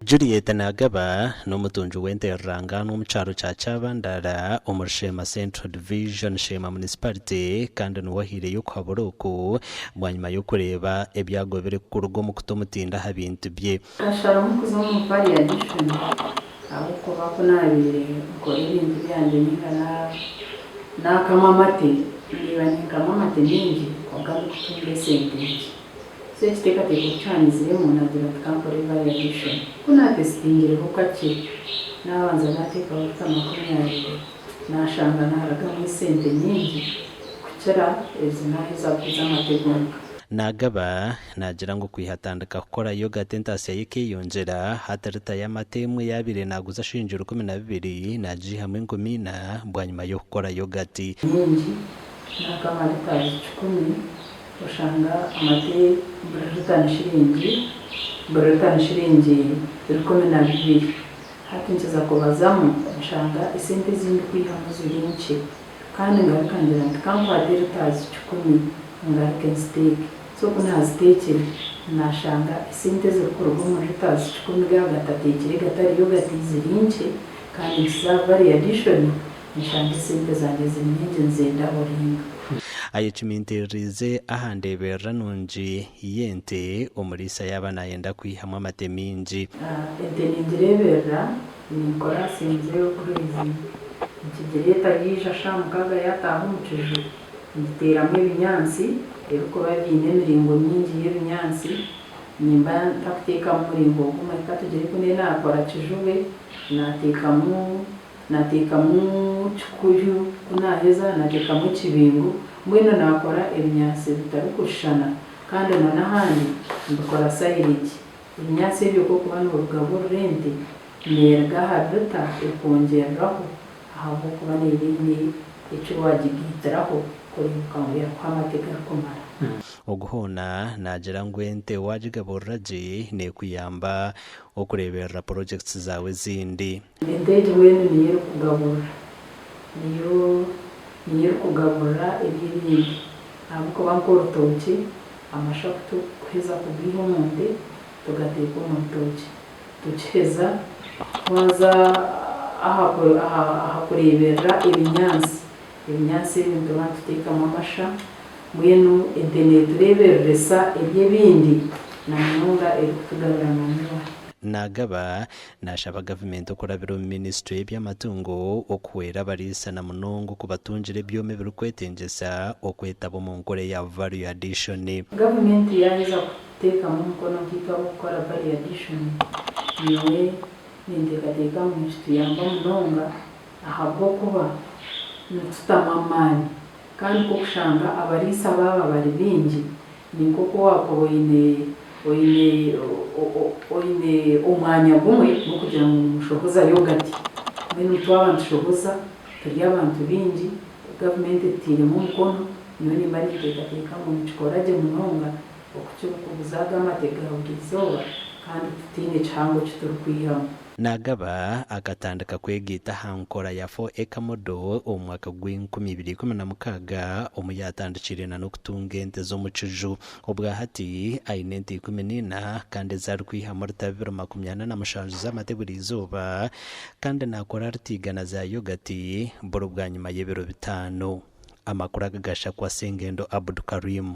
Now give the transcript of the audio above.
Juliet Nagaba n'omutungi w'ente rurangaanwa omu kyaro kya Kyabandara omuri Sheema Central Division, Sheema Municipality kandi niwe ohaireyo okuhabura oku bwanyima y'okureeba ebyago birikuruga omu kuta omutindo aha bintu bye. Nkasharamu kuza omu Value Addition ahabw'okuba ku naabaire nkora ebintu byangye ninga naakama amate, ndeeba ninkama amate maingi kwonka ndikutunga esente nkye. So ekiteekateeko ku kyanyiziremu naagira nti ka nkore value addition. Ku naatesitingireho kakye, naabanza naateekaho lita 20, naashanga naarugamu esente nyingi kukira ezi naaheza kuguza amate gonka. Naagaba naagira ngu kwiha atandika kukora yogati entaasya ye ekeyongyera, hati lita y'amate emwe yaabaire naaguza shiringi 12 naagiihamu 4000 bwanyima y'okukora yogati. Nyingi, naakama lita 100 Oshanga amate buri lita ni shiringi buri lita ni shiringi 12. Hati nkiza kubazamu nshanga esente ezi ndikwihamu ziri nkye. Kandi ngaruka ngira nti ka nkwate litazi 100 ngaruke nziteeke. So ku naaziteekire naashanga esente ezirikuruga omu litazi 100 gaaba gatateekire gatari yogati ziri nkye kandi nkiza aha value addition Nshanga esente zangye ziri nyingi nizenda oringa. Ayecumintiririize aha ndeeberera nungi y'ente, omuriisa yaaba naayenda kwihamu amate maingi. Ente ningireeberera, ninkora sinze grazing, nkigireeta yaija shaaha mukaaga yaataaha omu kiju, ngiteeramu ebinyaatsi ebirikuba biine emiringo mingi y'ebinyaatsi, nimba ntakuteekamu muringo gumwe, ka tugire ku ndiyo naakora kijubwe, naateekamu Nateekamu kikuyu, ku naaheza nateekamu ekibingo, mbwenu naakora ebinyaatsi bitarikushushana kandi na n'ahandi mbikora sayiregi. Ebinyaatsi ebyo ku orikuba noobigaburira ente, neeruga aha rita ekwongyereraho ahabw'okuba neeba eine eki waagigaitiraho kureebeka ngu yaakuha amate garikumara. Ogu hoona naagira ngu ente waagigaburira gye neekuyamba okureeberera porojekiti zaawe ezindi. Ente egi mbwenu niyo erikugaburira, niyo niyo erikugaburira ebi ebindi ahabw'okuba nk'orutookye amasha ku turikuheza kugaiha omu nte tugateeka omu rutookye. Tukiheza twaza aha aha aha kureeberera ebinyaatsi, ebinyaatsi ebi nituba nituteekamu amasha mbwenu ente neetureebereresa ebi ebindi na munonga erikutugaburira manure. Naagaba Naashaba gavumenti okurabira omu minisitule y'eby'amatungo okuhwera abariisa na munonga okubatungira ebyoma ebirikwetengyesa okwetaba omu nkora eya Value Addition. Gavumenti yaaheza kuteekamu omukono nkaitwe ab'okukora Value Addition, nyowe ninteekateeka ngu nikituyamba munonga ahabw'okuba nitutamu amaani kandi ku okushanga abariisa baaba bari baingi Ni nk'oku waakuba oine oine oine omwanya gumwe gw'okugira ngu nimushohoza yogati. Mbwenu twaba nitushohoza turi abantu baingi, gavumenti etutairemu omukono, nyowe nimba ninteekateeka ngu nikikora gye munonga okukira okuguza ago amate ga buri izooba kandi tutaine kihango eki turikwihamu. Naagaba akatandika kwegaita aha nkora ya Four Acre Model omu mwaka gw'enkumi ibiri ikumi na mukaaga omu yaatandikiire na n'okutunga ente z'omu kiju. Obwa hati aine ente 14 kandi ezi arikwihamu lita bibiri makumi ana na mushanju z'amate buri izooba kandi naakora lita igana za yogati buri bwanyima y'ebiro bitaano. Amakuru aga gashakwa Sengendo Abdu Karim.